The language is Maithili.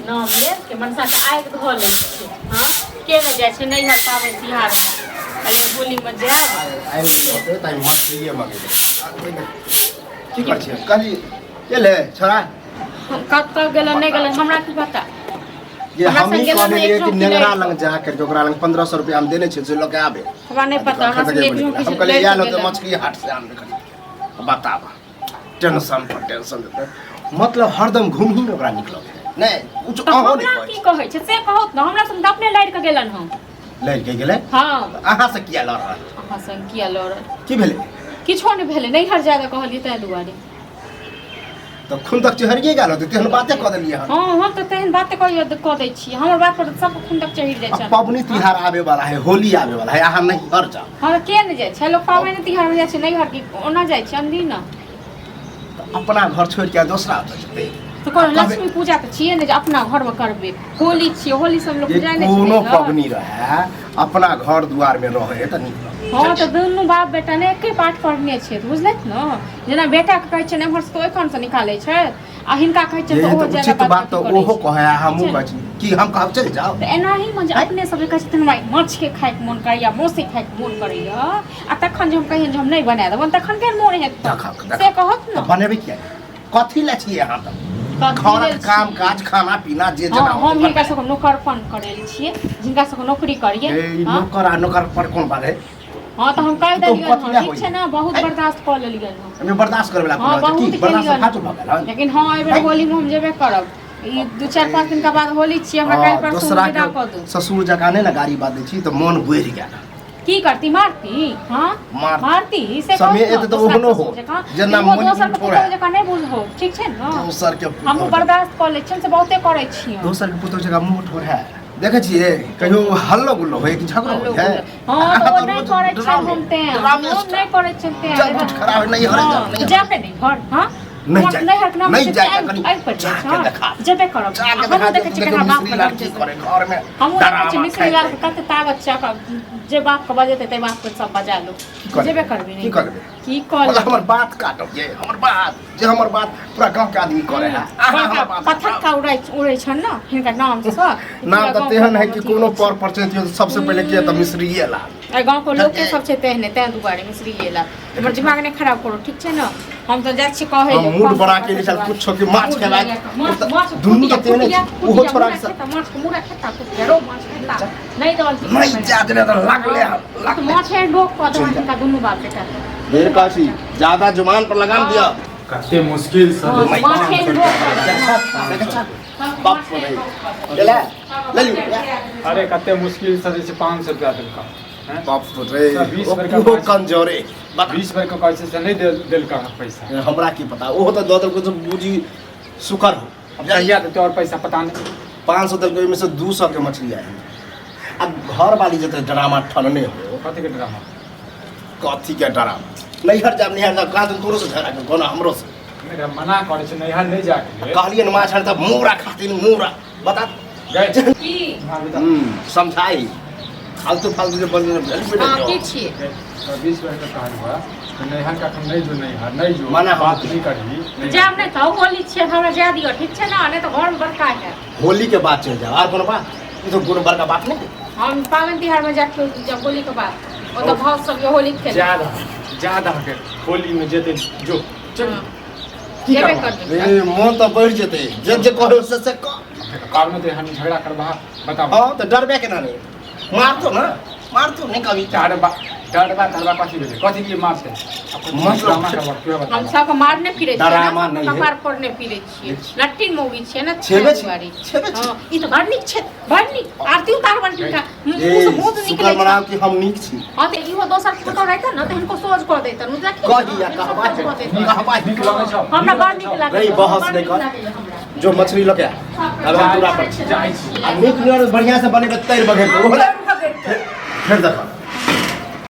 नाम लेल के मनसा के आगि धऽ लै छियै। हँ, के नहि जाइ छै नैहर पाबनि तिहारमे? कहलियै होलीमे जायब। आबि गेल होतै तऽ मछलिए मँगेबै। की करै छियै? कहली एलै छोड़ा। हम कतऽ गेलै नहि गेलै हमरा की पता। जे हमरा हम संग ही गेलै कहने ने रहियै एक कि झोंकी नेंगरा लड़ि लग जा करके ओकरा लग 1500 रुपया हम देने छियै से लऽ के आबे। हमरा नहि पता, हमरा एखन तक संग एक एबे नहि झोंकी केलै। हम कहलियै लड़ि आयल होतै गेलै। मछली हाट से आनबै खरीद के। बताब, टेंशन पर टेंशन देतै, मतलब हरदम घूमही में ओकरा निक लगै है। नहि कुछ तऽ अहों नहि हमरा कहै की छी। कहै छै से कहू ने, हमरा संग तऽ अपने लड़ि कऽ गेलन हँ। लड़ि के गेलै? हँ। अहाँ से किया लड़ल? अहाँ संग किया लड़ल? की भेलै? किछो नहि भेलै, नैहर जाय लए कहलियै ताहि दुआरे। तऽ खून तक चहरिए गेल होतै, तेहन बाते कऽ देलियै हन। हँ, हम तऽ तेहन बाते कऽ दै छियै, हमर बात पर तऽ सबके खून तक चढ़ि जाइ आ छै। पबनी तिहार आबे वाला है, होली आबे वाला है, अहाँ नैहर जाउ। हँ तऽ के नहि जाइ छै? लोक पाबनि तिहारमे जाइ छै नैहर की ओना जाइ छै अनदिना? तऽ अपना घर छोड़ि के दोसरा ओतऽ जेतै? तऽ कोनो आ कहबै- लक्ष्मी पूजा तऽ छियै ने जे अपना घरमे करबै। होली छियै, होली सब लोक जे जाइ नहि छै कोनो नैहर। पबनी रहै, अपना घर दुआर में रहै तऽ नीक लगै। हँ तऽ दुनू बाप बेटा ने एके पाठ पढ़ने छै, बुझलथि ने? जेना बेटाके कहै छियनि एम्हरसँ तऽ ओहि कानसँ निकालै छै, आ हिनका कहै छियनि ये तऽ ओहो तऽ ज्यादा उचित बात अथी तऽ करै ओहो छै। कहै आ हमहूँ ठीक छै कहै छी कि हम कहब चलि जाउ। तऽ एनाहीमे जे अपने सब जे कहै छथिन हमरा माछके खायके मोन करैया, मौसे खायके मोन करैया, आ तखन जे हम कहियनि जे हम नहि बना देबनि, तखन केहन मोन हेतनि? देखक, देखक। से कहत ने। तऽ बनेबै किया? कथी लए छियै अहाँ तऽ? कथी घरक लेल काम छियै? काज, खाना पीना जे हँ जेना हम होतै हिनका बनबै। सबके नौकरपन करै छियै, जिनका सबके नौकरी करियै। ए, ई हँ नौकर आ नौकर पर कोन बात है? हँ तऽ हम कहि तो देलियनि कथी हँ लए ठीक होइए? छै ने, बहुत ऐ? बर्दाश्त कऽ लेलियनि हँ। एहिमे बर्दाश्त करे वाला हँ कोनो बात है? बहुत की बर्दाश्त केलियनि। फालतू भऽ गेल हन? लेकिन हँ, एहिबेर ऐ? होलीमे हम जेबे करब। ई 2-4-5 दिनका बाद होली छियै, हमरा काल्हि हँ परसू दोसरा विदा के कऽ दू। ससुर जकाँ नहि ने गाड़ी बाजै छी तऽ मन बढ़ि गेल। की करती? मारती? हँ मार मारती से समय कहू ने, एतै तऽ दोसरा ओहनो के हो। ससुर जकाँ। जेना इहो मन दोसर के छोड़ै। पुतोहु जकाँ नहि बुझहो, ठीक छै ने? दोसर के हमहूँ पुतोहु जकाँ। बर्दाश्त कऽ लै छियनि से बहुते करै छियनि। दोसर के पुतोहु जकाँ मुँह ठोर है। देखै छियै कहियो हल्लो गुल्लो होय कि झगड़ो हल्लो होय है? गुल्लो। हँ तऽ ओ अहाँ नहि रोज करै छियनि ड्रामे, हम तें। ड्रामे हम स्टार। नहि करै छियनि तें। जब उठ खड़ा होय नैहरे जाउ, हँ, नैहर। जाके नैहर, हँ? नहि हमर जाय, नैहर के नाम नहि छै जाय, आगि कनि आगि पड़ि जाइ जाके छै। देखा। जेबे करब। जाके आ देखा हमहूँ दियौ देखै तऽ छियै देखियौ केना बाप मिश्री के लाल नाम की छै। करे घरमे हमहूँ देखै छियै डरामा मिश्री लाल खाइत के कते ताकत छै, ओकर जे बाप के बजेतै ताहि बाप के सब बजा लो। की करबै? जेबे करबै। की करबै? की कऽ मतलब लेबै? हमर बात काटब ये, हमर बात जे हमर बात पूरा गांव के आदमी करे है, अहाँ हमर बड़का बात पथक्का उड़ै उड़ै छनि ने हिनकर नामसँ। नाम तऽ तेहन है कि कोनो पर परिचय दियौ तऽ सबसे पहिले के तऽ मिश्रिये लाल। एहि गाँवके लोके सब छै तेहने, तें दुआरे मिश्रिये लाल। हमर दिमाग नहि खराब करू, ठीक छै ने? हम तऽ जाइ छी कहै हम लए, मूड कम बना से के कम चल कुछो कि माछ मूड खेलाय। लगा कऽ, माछ माछ दुनू कुटिया तऽ तेहने कुटिया छै, ओहो कुटिया छोड़ा मुरा के खेता, माछ के मुरा खेता, कुटिया रो माछ खेता नहि देबल की नहीं करबै? जा देने तऽ लागले हन, तऽ लागले। माछ है रोक कऽ देबनि हिनका दुनू बाप बेटा के। ढेर काशी ज्यादा जुबान पर लगाम दिया। कते मुश्किल से हँ, माछ है रोक कऽ देबनि। देखै छा बाप रे, ले ले लियौ। अरे कते मुश्किल से जे छै 500 रुपया देलका हैं? बाप रे। सर, 20 बेर का ओहो माछ। कंजोरे बता। 20 बेर के कहै छै से नहि देलका हँ पैसा। हमरा की पता, ओहो तऽ दऽ देलको तऽ बुझी शुक्र हो। अब कहिया देतै और पैसा पता नहि। 500 देलको, ओहिमे से 200 के मछली आयल। आ घर वाली जते ड्रामा ठनने हो। कथी के ड्रामा? कथी के ड्रामा? नैहर जाब, नैहर जाब, कहाँ दिन तोरो से झगड़ा कर कोना हमरो से। नहि रे, मना करै छै नैहर नहि जाके लेल। कहलियै ने माछ आन तऽ मूड़ा खातिर मूड़ा बता। गए। की? समझाई फालतू फालतू जे बन भेल। हँ, की छियै? तऽ 20 बेर के कहलहुँ तऽ नैहर के अखन नहि जो, नैहर नहि जो। मना हम बात नहि करही नहि। जायब नहि तऽ होली छियै, हमरा जाय दिअ, ठीक छै ने? नहि तऽ घरमे बड़का हैत। होली के बाद चलि जाओ, आर कोनो बात? ई तऽ कोनो बड़का बात नहि। हम पाबनि तिहारमे जाके जब होलीके बाद ओतऽ भाव सब होली खेल। ज्यादा ज्यादा के होली में जेते जो चल। हँ। की जेबे करबा? करबै। ए मोन तऽ बढ़ि जेतै, जे जे कहै से से कह। पाबनि तऽ हम झगड़ा करबा बताबऽ। हँ तऽ डरबे केना नहि, मारतो ने, मारतो नहि कभी। डरबा डरबा डरबा कथी भेलै? कथी के मारतै? मतलब ड्रामा करबा क्यों हम बताबऽ? सबके मारने फिरै छियै डरामा ने, नहि है। कपार फोड़ने फिरै छियै, लट्टी मौगी छियै ने। छेबे छी, दुआरे। छेबे छी। हँ, ई तऽ बड़ नीक छै, बड़ नीक आरती उतारबन हिनका ए मुँह से मुँह शुक्र निकलै छै। मनाउ कि हम नीक छी। हँ तऽ इहो दोसर पुतोह रहितै ने तऽ हिनको सोझ कऽ दैतन, बुझलखिन? कही आ हिनको कहबा सोझ कऽ दैतन। कहबा। नीक लगै छौ? हमरा बड़ नीक लागैए। नहीं, बहस बड़ नहि नीक कर। लागैए हमरा। जो मछली लऽ के आ, अब हम दूरा पर छी। जाइ छी। आ नीक नियर बढ़िया से बनेबै तैर बघेर के ओहो हम फेर देखब।